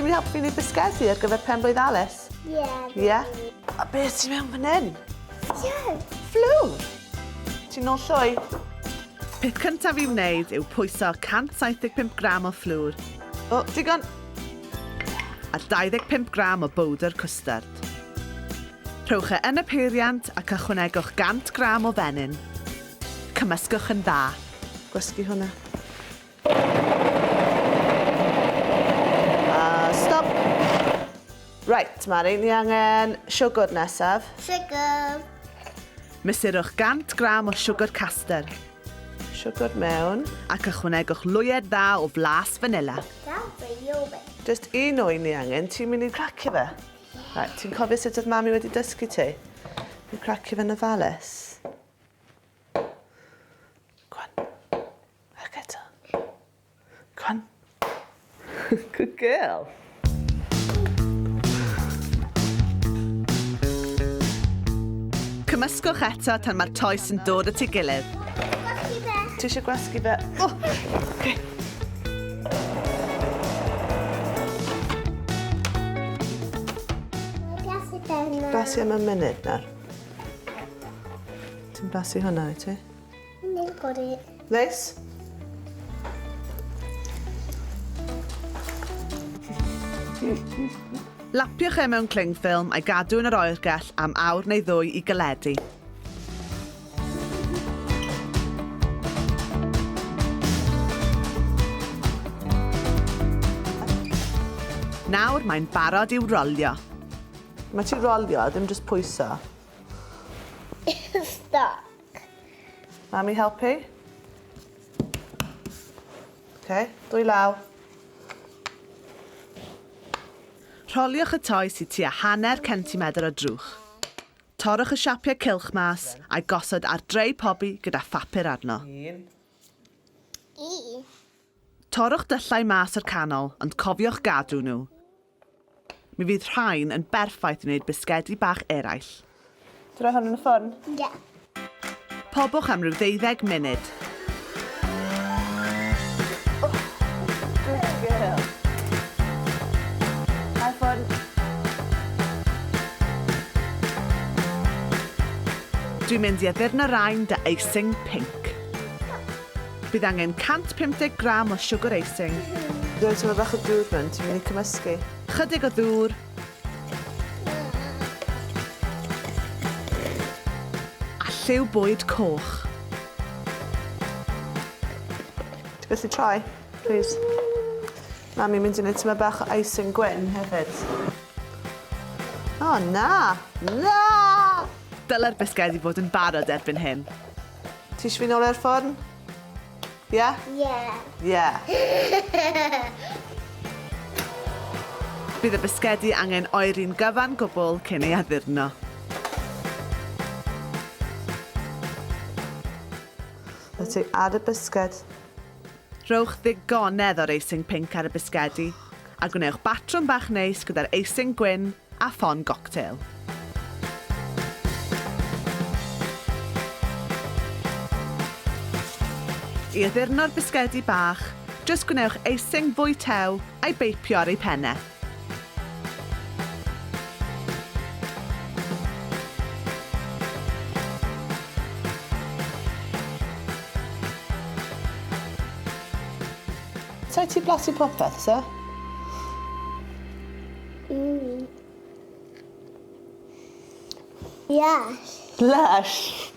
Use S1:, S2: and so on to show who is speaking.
S1: Ti'n mynd i helpu fi wneud bisgedi ar gyfer pen-blwydd Alice?
S2: Ie.
S1: Ie? A beth sy'n mewn fan hyn?
S2: Ie.
S1: Fflwr! Ti'n nôl llwy? Peth cyntaf i'w wneud yw pwyso 175 gram o fflwr. O, digon! A 25 gram o bowdr cwstard. Rhowch e yn y peiriant ac ychwanegwch 100 gram o fenyn. Cymysgwch yn dda. Gwasgu hwnna. A stop. Reit, Mari, ni angen siwgr nesaf.
S2: Siwgr.
S1: Mesurwch 100 gram o siwgr castor. Siwgr mewn. Ac ychwanegwch lwyed dda o flas fanila. Just un wy ni angen, ti'n mynd i cracio fe? Right, ti'n cofio sut oedd mami wedi dysgu ti? Fi'n cracio fe'n ofalus. Go on. Ac eto. Go on. Good girl. Cymysgwch eto tan mae'r toes yn dod at ei gilydd.
S2: Gwasgu fe.
S1: Ti eisiau gwasgu fe? Oh, okay.
S2: Blasu fe nawr.
S1: Blasu am y munud nawr. Ti'n blasu hwnna, wyt ti?
S2: Ni'n gori.
S1: Neis? Lapiwch e mewn cling film a'i gadw yn yr oergell am awr neu ddwy i galedu. Nawr mae'n barod i'w rolio. Mae ti rolio, ddim jyst pwyso.
S2: Stop.
S1: Mami helpu? Ok, dwy law. Rholiwch y toes i tua hanner centimedr o drwch. Torrwch y siapiau cylch mas a'i gosod ar drei pobi gyda phapur arno.
S2: Un.
S1: Torrwch dyllau mas o'r canol, ond cofiwch gadw nhw. Mi fydd rhain yn berffaith i wneud bisgedi bach eraill. Ti'n rhoi hwn yn y ffwrn?
S2: Ie.
S1: Pobwch am ryw ddeuddeg munud. Oh, good girl. Cau ffwrn. Dwi'n mynd i addurno rhain 'da icing pinc. Bydd angen 150 gram o siwgr icing. Rwy'n teimlo bach o dŵr mewn, ti'n mynd i cymysgu? Chydig o ddŵr. A lliw bwyd coch. Ti'n gallu troi, please? Mami'n mynd i wneud tymed bach o icing gwyn hefyd. O, na! Na! Dylai'r bisgedi fod yn barod erbyn hyn. Ti eisiau fi nôl i'r ffwrn? Ie?
S2: Ie.
S1: Ie. Bydd y bisgedi angen oeri'n gyfan gwbl cyn ei addurno. Na ti, ar y bisged. Rhowch ddigonedd o'r eising pinc ar y bisgedi, a gwnewch batrwm bach neis gyda'r eising gwyn a ffon goctêl. I addurno'r bisgedi bach, jyst gwnewch eising fwy tew a'i beipio ar eu penne. Sai ti blasu popeth, se?
S2: Mm. Yes.
S1: Lush.